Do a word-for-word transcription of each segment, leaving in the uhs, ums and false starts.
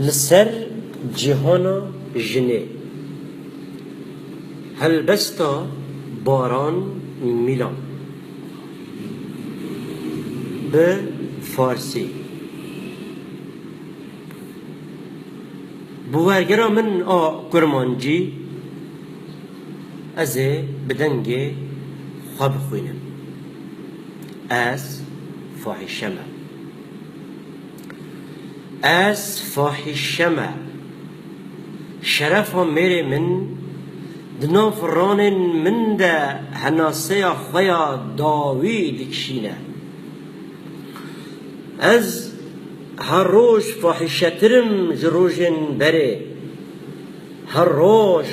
Li ser cîhana jinê. Helbesta Baran Mîlan. Bi farsî. Bi wergera min a kurmancî, ez ê bi dengê xwe bixwînim. Ez fahîşe me. Ez fahîşe me. Şerefa mêrê min di nav ranên min de henaseya xwe ya dawî dikişîne. Ez her roj fahîşetir im ji rojên berê. Her roj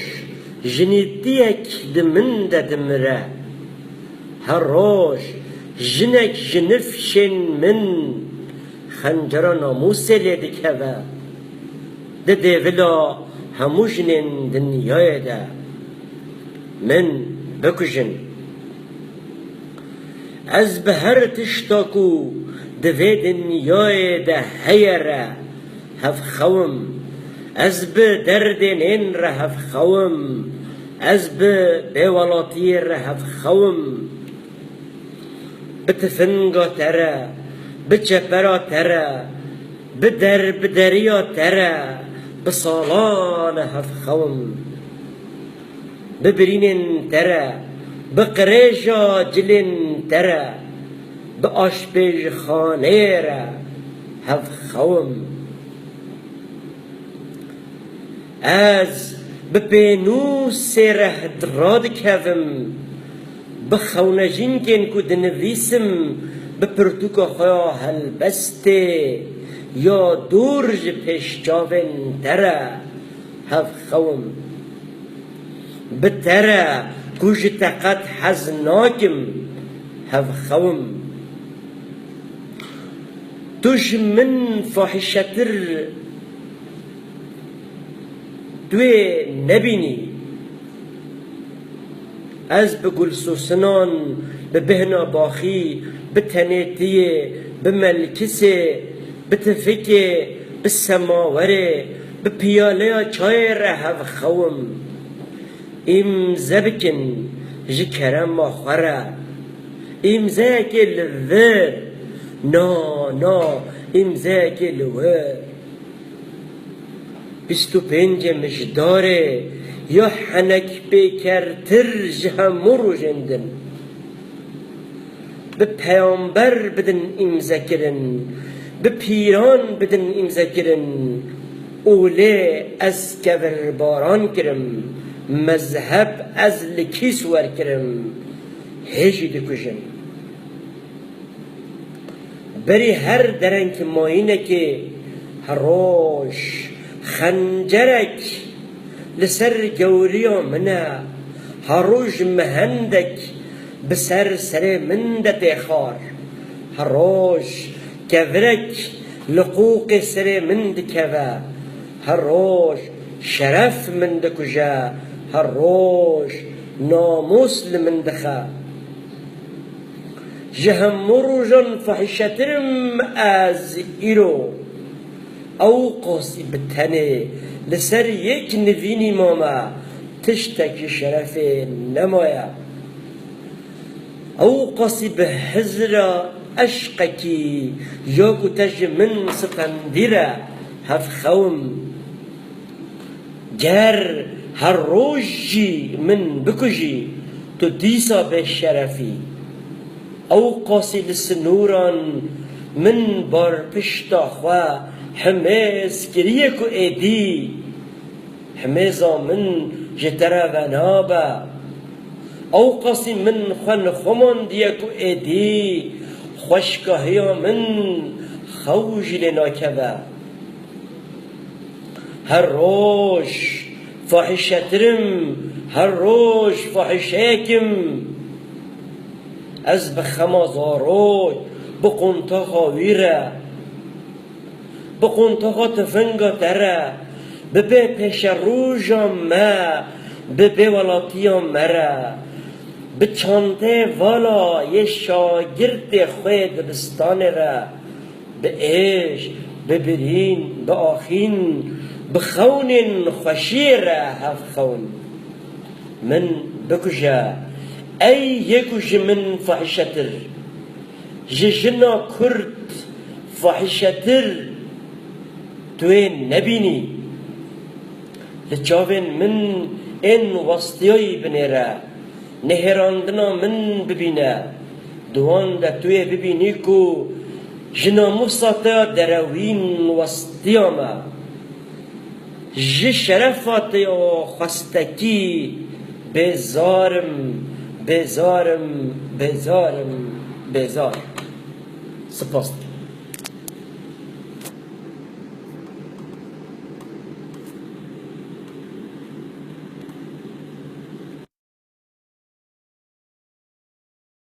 jinîtiyek di min de dimire. Her roj jinek ji nifşên min xencera namûsê lê dikeve. Di dêvila hemû jinên dinyayê de min bikujin. Ez bi her tişta ku di vê dinyayê de heye re hevxew im. Ez bi derdênên re hevxew im. Ez bi bêwelatiyê re hevxew im. Bi tifinga te re, bi çepera te re, bi derbideriya te re, bi salan e hevxew im. Bi birînên te re, bi qirêja cilên te re, bi aşpêjxaneyê re hevxew im. Ez bi pênûsê re radikevim, bi xewnejînkên ku dinivîsim, bi pirtûka xwe ya helbestê ya dûr ji pêş çavên te re hevxew im. Bi te re ku ji te qet hez nakim, hevxew im. Tu ji min fahîşetir tu yê nebînî. Ez bi gulsosinan, bi bêhna baxî, bi tenêtiyê, bi melkisê, bi tifikê, bi semawerê, bi piyaleya çayê re hevxew im. Îmze bikin ji kerema xwe re. Îmzeyekê li vir. Na, na, îmzeyekê li wir. Bîst û pêncê Mijdarê ya henekpêkertir ji hemû rojên din. Bi peyamber bidin îmzekirin, bi pîran bidin îmzekirin. Û lê ez kevirbaran kirim, mezheb ez li kîs werkirim, hê jî dikujin. Berî her dereng mayînekê, her roj xencerek li ser gewriya min e, her roj mehendek bi ser serê min de tê xar, her roj kevirek li qûqê serê min dikeve, her roj şeref min dikuje, her roj namûs li min dixe. Ji hemû rojan fahîşetir im ez îro. Ew qasî bi tenê li ser yek nivînî mame, tiştek ji şerefê nemaye. Ew qasî bi hizra eşqekî ya ku te ji min stendî re hevxew im. Ger her roj jî min bikujî, tu dîsa bêşeref î. Ew qasî li sinûran min barpişta xwe himêz kiriye ku êdî himêza min ji te re venabe. Ew qasî min xwe nixwemandiye ku êdî xweşkahiya min xew jî lê nakeve. Her roj fahîşetir im, her roj fahîşeyek im. Ez bi xema zarok, bi qontaxa wî re, bi qontaxa tifinga te re, bi bê pêşeroja me, bi bêwelatiya me re, bi çantê vala yê şagirtê xwe yê dibistanê re, bi êş, Bibirîn, biaxîn, bi xewnên xweşiyê re hev xewn. Min bikuje, ey yê ku ji min fahîşetir, ji jina Kurd fahîşetir tu yê nebînî. Li çavên min ên westiyayî binêre, nihêrandina min bibîne. Di wan de tu yê bibînî ku ji namûsa te ya derewîn westiya me. Ji şerefa te ya xwestekî bêzar im, bêzar im, bêzar im, bêzar. Spas.